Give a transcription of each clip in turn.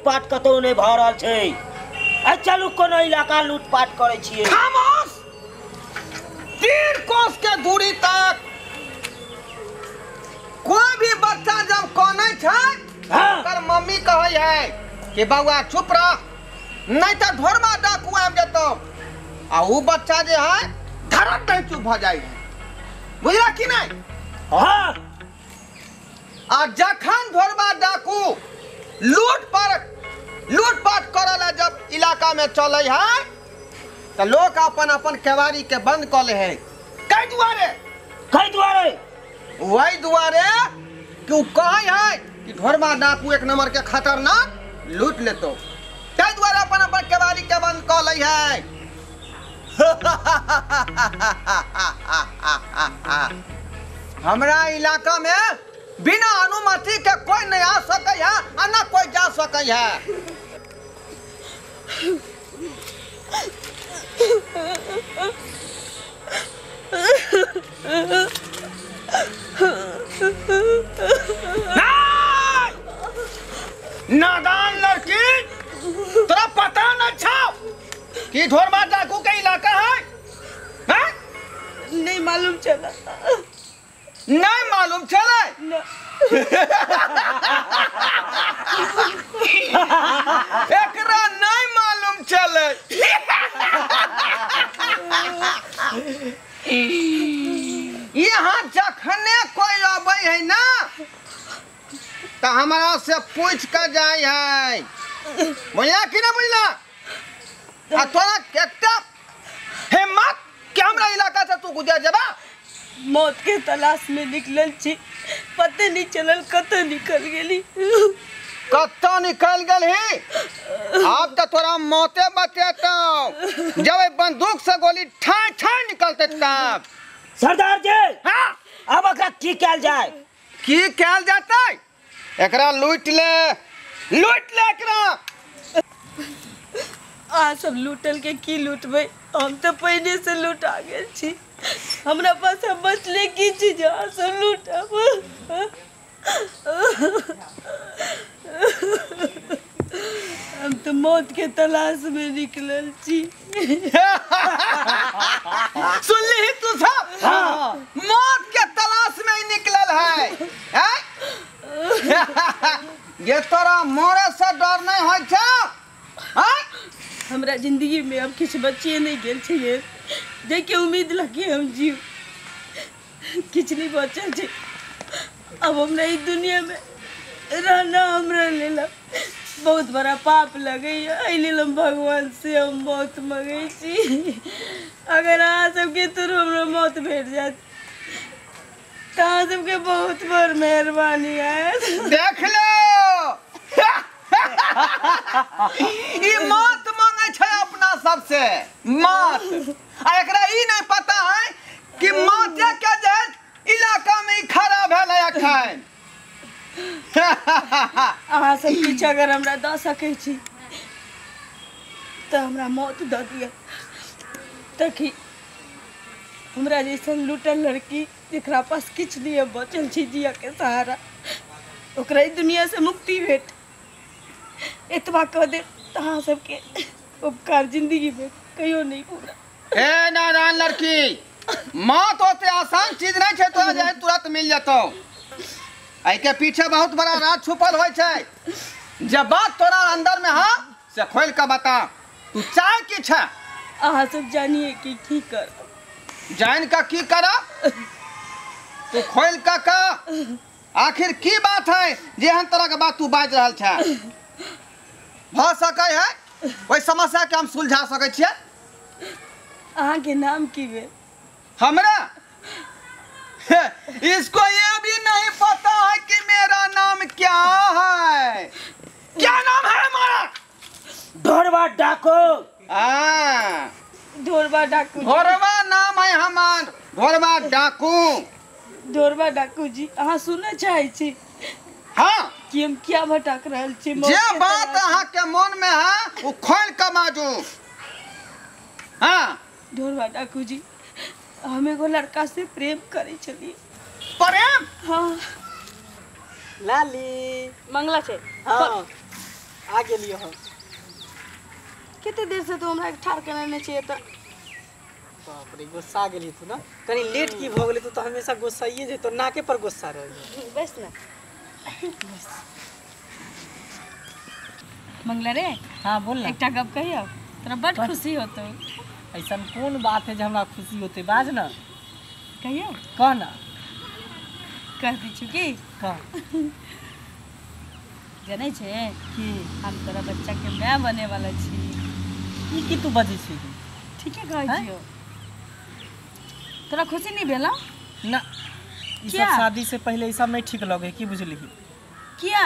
लूटपाट कतौ नहि भऽ रहल छै। आ चलू कोनो इलाका लूटपाट करै छियै। खामोश! 3 कोस के दूरी तक कोई भी बच्चा जब कानै छै, ओकर मम्मी कहै है कि बौआ चुप रह, नहीं तो ढोरबा डाकू आबि जेतौ। आ उ बच्चा जे है धड़क नहीं चुप भऽ जाइ है, बुझला कि नहीं? हाँ। आ जखन ढोरबा डाकू लूटपाट करऽ ला जब इलाका में चलै है तो लोग अपन अपन केवाड़ी के बंद कऽ ले है। कै दुआरे? कै दुआरे? वही दुआरे कि उ कहै है कि ढोरबा डाकू एक नंबर के खतरनाक लूट लेतो, तै दुआरे अपन अपन केवाड़ी के बंद कऽ लै है। हमरा इलाका में बिना अनुमति के कोई नहीं आ सकै है आ ना कोई जा सकै है। नादान लड़की, तोरा पता न छौ कि ढोरबा डाकू के इलाका है? हैं? नहीं मालूम चला। नहीं मालूम चले? एकरा नहीं मालूम चले। यहाँ जखने कोई आबै है ना तो हमरा से पूछ के जाय है, बुझला कि ना बुझला? आ तोरा एकटा हिम्मत कि हमरा इलाका से तू गुजर जेबा? मौत के तलाश में निकलल छी, पते नहीं चलल कतऽ निकल गेली। कतऽ निकल गेलही? आब तो तोरा मौते बचेतौ जब बंदूक से गोली ठाई ठाई निकलते तब। सरदार जी, हाँ, अब एकरा की कैल जाए? की कैल जातै? एकरा लूट ले, लूट ले एकरा। आ सब लूटल के की लूटबै, हम तो पहिने से लूटा गेल छी। हमरा पास अब बचले की चीज, अहाँ सब लूटब। हम तो मौत के तलाश में निकलल छी। सुनली तू सब? हाँ। मौत के तलाश में ही निकलल है, हैं? ये तोरा मरे से डर नहीं होइ छौ? हैं? हमरा जिंदगी में अब किछु बचिए नहीं गेल छै जाहिके उम्मीद लगे हम जीव, किछु नहीं बचल छै। अब हमरा ई दुनिया में रहना हमरा लेल बहुत बड़ा पाप लगैया, एहि लेल हम भगवान से हम मौत मँगै छी। अगर अहाँ सबके थ्रू हमरा मौत भेट जायत तऽ अहाँ सबके बहुत बड़ मेहरबानी आयत। देख लो, ई मौत मांगे छै अपना सबसे मौत। आ एकरा ई नहीं पता है कि मौत के जे इलाका में ई खड़ा भेल है अखन। अहाँ सब किछु अगर हमरा दऽ सकै छी तऽ हमरा मौत दऽ दिअ, ताकि हमरा जैसन लूटल लड़की जकरा पास किछु नहीं बचल छै जिया के सहारा, ओकरा ई दुनिया से मुक्ति भेट। एतबा कह दे तऽ अहाँ सबके उपकार जिंदगी में कहियो नहीं पूरा। ए नादान लड़की, मौत ओते आसान चीज नहीं छै तोरा जे तुरंत मिल जेतौ। एहि के पीछे बहुत बड़ा राज छुपल होइ छै। जब बात तोरा अंदर में है से खोल के बता, तू चाहे की छै? अहाँ सब जानिए कि की कर। जान का की करा? तू खोल के का आखिर की बात है जे एहन तरह के बात तू बाजि रहल छै? भऽ सकै है ओहि समस्या के हम सुलझा सकै छियै। अहाँ के नाम की भेल? हमरा? इसको ये भी नहीं पता है कि मेरा नाम क्या है। क्या नाम है हमारा? ढोरबा डाकू। हाँ, ढोरबा डाकू। ढोरबा नाम है हमार, ढोरबा डाकू। ढोरबा डाकू जी, अहाँ सुनऽ चाहै छी? हाँ। कि हम क्या भटक रहल छी? जे बात अहाँ के मन में है वो खोल के बाजू। हाँ। ढोरबा डाकू जी, हम एगो लड़का से प्रेम करे छलियै। प्रेम? हाँ। लाली मंगला छै। हाँ। आ गेलियो हम। कते देर से तू हमरा ठार केने छियै त? बाप रे, गुस्सा गेली तू ना? कनी लेट की भ गेली तू त हमेशा गुस्साइए जे तो नाके पर गुस्सा रही। बस ना बस। मंगला रे। हाँ बोल ना। एकटा गप कहियो तोरा बड खुशी होतो। ऐसा कौन बात है जो हमरा खुशी होते? बाज ना। कहियो? कह ना। कह दी छु की? कह। जनै छे कि हम तोरा बच्चा के my बने वाला छी। ई की तू बजै छी? ठीके कहै छियो। तोरा खुशी नहीं भेला? ना, ई सब शादी से पहले ई सब नहीं ठीक लगे की बुझली? किया?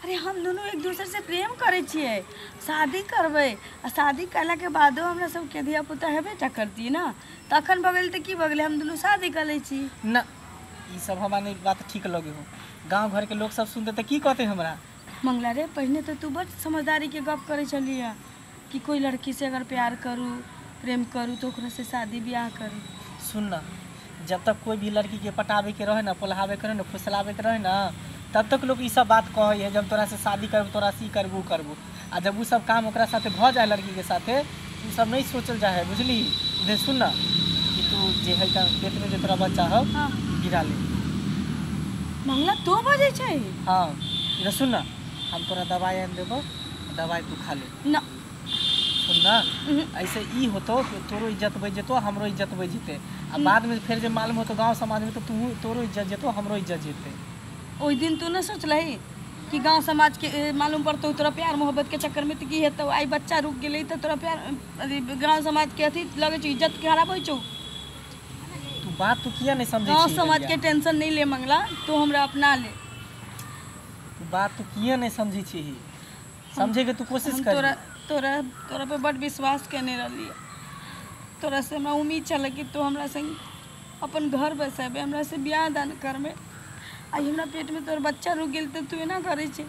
अरे हम दोनों एक दूसरे से प्रेम करे छियै, शादी करबै आ शादी कयला के बादो हमरा सबके धिया पुता हेबे टा करती ना, तखन भऽ गेल तऽ की भऽ गेलै, हम दुनू शादी कऽ लै छी ना। ई सब हमरा नहीं बात ठीक लगे हो। गांव घर के लोग सब सुनते तऽ की कहते हमरा? मंगला रे, पहिने तऽ तू बड़ समझदारी के गप करै छलियै कि कोई लड़की से अगर प्यार करू प्रेम करू तो ओकरा से शादी ब्याह करू। सुन ना, जब तक कोई भी लड़की के पटावे के रहे ना, पोल्हावे के रहे ना, फुसलावे के रहे ना, तब तक लोग ई सब बात कहै है जब तोरा से शादी करबू, तोरा से ई करबू करबू। आ जब उ सब काम ओकरा साथे भऽ जाए लड़की के साथे, उ सब नहीं सोचल जाए है बुझली। दे सुन ना कि तू जे है त पेट में जे तोरा बच्चा हो गिरा ले। मंगला तो बजै छै? हाँ इधर सुन ना, हम तोरा दवाई आनि देबो, दवाई तू खा ले ना। सुन ना, ऐसे ई होतो कि तोरो इज्जत बच जेतो, हमरो इज्जत बच जेते। आ बाद में फेर जे मालूम होतो गांव समाज में तो तू तोरो इज्जत जेतो, हमरो इज्जत जेते। ओहि दिन तू न सोचलही कि गांव समाज के मालूम पड़तो तोरा प्यार मोहब्बत के चक्कर में तो की हेतौ, आइ बच्चा रुक गेलै तऽ तोरा प्यार गांव समाज के अथी लगै छौ, इज्जत खराब होइ छौ। तू बात तू किया नहीं समझै छी? गांव समाज के टेंशन नहीं ले मंगला, तू हमरा अपना ले। तू बात तू किया नहीं समझै छी? समझे के तू कोशिश कर। तोरा तोरा तोरा पे बड़ विश्वास केने रहली, तोरा से हमरा उम्मीद छल कि तू हमरा संग अपन घर बसेबे, हमरा से ब्याह दान करबे। आई हमरा पेट में तोर बच्चा रुक गेल तऽ तू एना करै छै?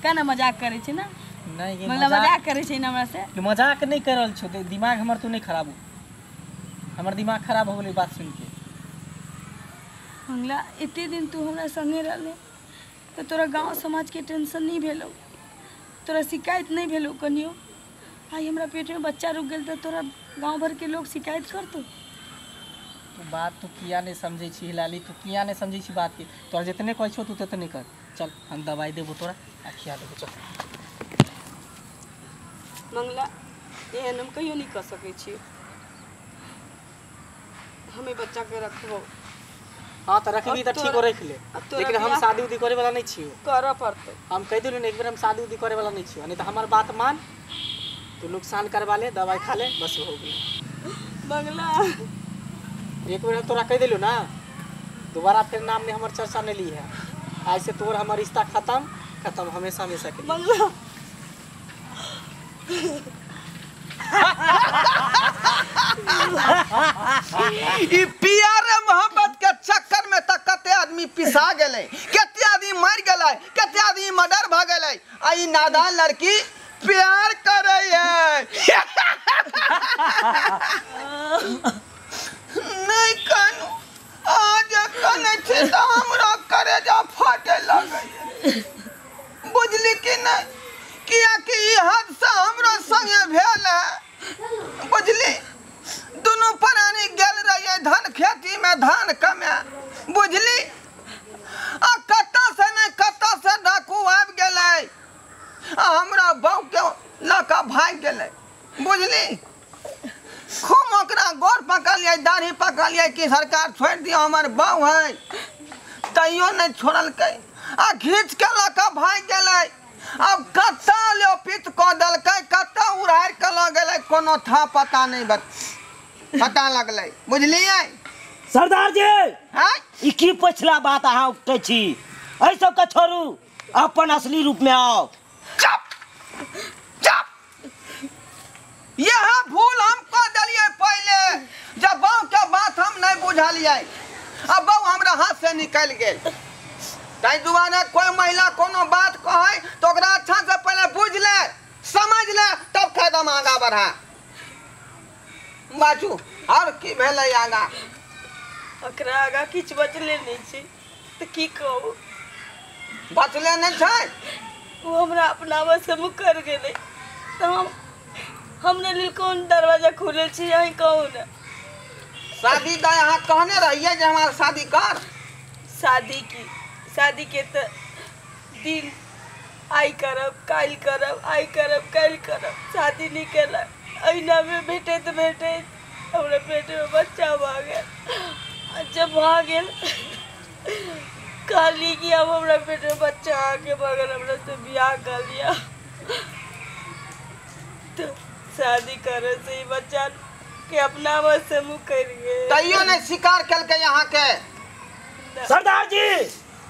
केना मजाक करै छै ना? नहीं, मंगला मजाक करै छै ना हमरा से? मजाक नहीं कर रहल छौ, दिमाग हमर तू नहीं खराब हो। हमर दिमाग खराब हो गेलै बात सुन के। मंगला एते दिन तू हमरा संगे रहले तऽ तोरा गांव समाज के टेंशन नहीं भेलौ, तोरा शिकायत नहीं भेलौ कनियो। आई हमरा पेट में बच्चा रुक गेल तऽ तोरा गांव भर के लोग शिकायत करतौ। तू बात तू किया नहीं समझै छी लाली? तू किया नहीं समझै छी बात के? तोरा जितने कहै छौ तू ततने कर। चल हम दवाई देबो तोरा आ खिया देबो। चल मंगला, एहन हम कहियो नहीं कर सकै छी। हमें बच्चा के रखबो। हाँ तो रखबी तो ठीक हो रख ले, लेकिन हम शादी उदी करे वाला नहीं छियो। करऽ पड़तौ। हम कह देलियै ने एक बेर, हम शादी उदी करे वाला नहीं छियो। नहीं तो हमार बात मान, तू नुकसान करवा ले, दवाई खा ले, बस हो गेलै। मंगला एक बेर तोरा कह दिलू ना, दोबारा फिर नाम ने हमर चर्चा नहीं ली है। आज से तोर हमर रिश्ता खत्म खत्म, हमेशा हमेशा के लिए। मंगला ई प्यार मोहब्बत के चक्कर में त कते आदमी पिसा गेलै, कते आदमी मर गेलै, कते आदमी मर्डर भ गेलै। आ ई नादान लड़की प्यार करै है। नहीं कानू, आज कनै छी तऽ हमरा करेजा फाटे लगै। बुझली कि नहीं? कियाकि ई हादसा हमरो संगे भेल है बुझली। दुनू प्राणी गेल रहिए धान खेती में धान कमे बुझली। आ कतऽ से नहीं कतऽ से डाकू आबि गेलै आ हमरा बहू के लऽ कऽ भागि गेलै बुझली। खूब ओकरा गोर पकड़लियै, दाढ़ी पकड़लियै कि सरकार छोड़ि दियौ हमर बहू है, तैयो नहीं छोड़लकै आ घीच के लऽ कऽ भागि गेलै। अब कतऽ लोपित कऽ देलकै, कतऽ उड़ारि कऽ लऽ गेलै, कोनो था पता नहीं पता लगलै बुझलियै। सरदार जी, ई की पछिला बात अहाँ उठै छी? एहि सबके छोड़ू, अपन असली रूप में आओ। चुप चुप, यह भूल हम कऽ देलियै पहिले, जब बहू के बात हम नहीं बुझलियै। अब बहू हमरा हाथ से निकलि गेल। ताहि दुआरे कोई महिला कोनो बात कहै तो ओकरा अच्छा से पहले बुझ ले, समझ ले, तब कदम आगा बढ़ा। बाजू और की भेलै आगा? ओकरा आगा किछु बचले नहीं छै तऽ की कहू। बचले नहीं छै? वो हमरा अपनावे से मुकर गेलै। तऽ हम हमरा लेल कौन दरवाजा खुलल छै अहीं कहू ने। शादी तऽ अहाँ कहने रहियै जे हमार शादी कर। शादी की शादी के तऽ दिन आइ करब काल्हि करब, आइ करब काल्हि करब, शादी नहि केलक। अहिना में भेटैत भेटैत हमरा पेटमे बच्चा भऽ गेल। आ जब भऽ गेल कहली कि अब हमरा पेटमे बच्चा आके भऽ गेल, हमरा से बियाह कर लिअ। तऽ शादी करे से ही बच्चा के अपनावे से मुकर गेल। तैयो नहि स्वीकार केलकै अहाँके। सरदार जी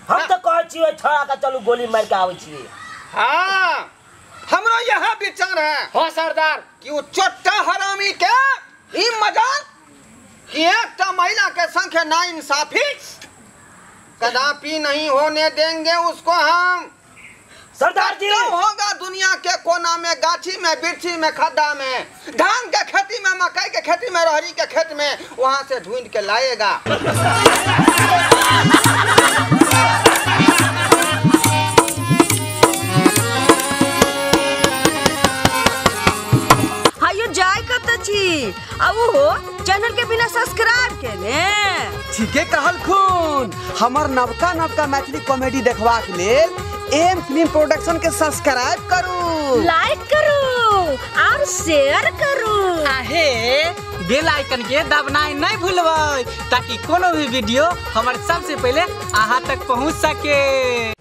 हम तऽ कहै छी ओहि छोड़ा के चलू गोली मारि के आबै छियै। हाँ हमरो यह विचार है। हाँ सरदार। कि वो चोट्टा हरामी के ई मजाल कि एकटा महिला के संग ना इंसाफी कदापि नहीं होने देंगे उसको हम। सरदार जी क्यों होगा दुनिया के कोना में, गाछी में, बिरछी में, खड्डा में, धान के खेती में, मकई के खेती में, रहरी के खेत में, वहां से ढूंढ के लाएगा। हायो जाय कतऽ छी आ ओहो चैनल के बिना सब्सक्राइब केने। ठीके कहलखुन। हमर नवका नवका मैथिली कॉमेडी देखबाक लेल एम फिल्म प्रोडक्शन के सब्सक्राइब करू, लाइक करू और शेयर करू। आहे बेल आइकन के दबनाइ नहीं भूलबै ताकि कोनो भी वीडियो हमर सबसे पहले अहाँ तक पहुँच सके।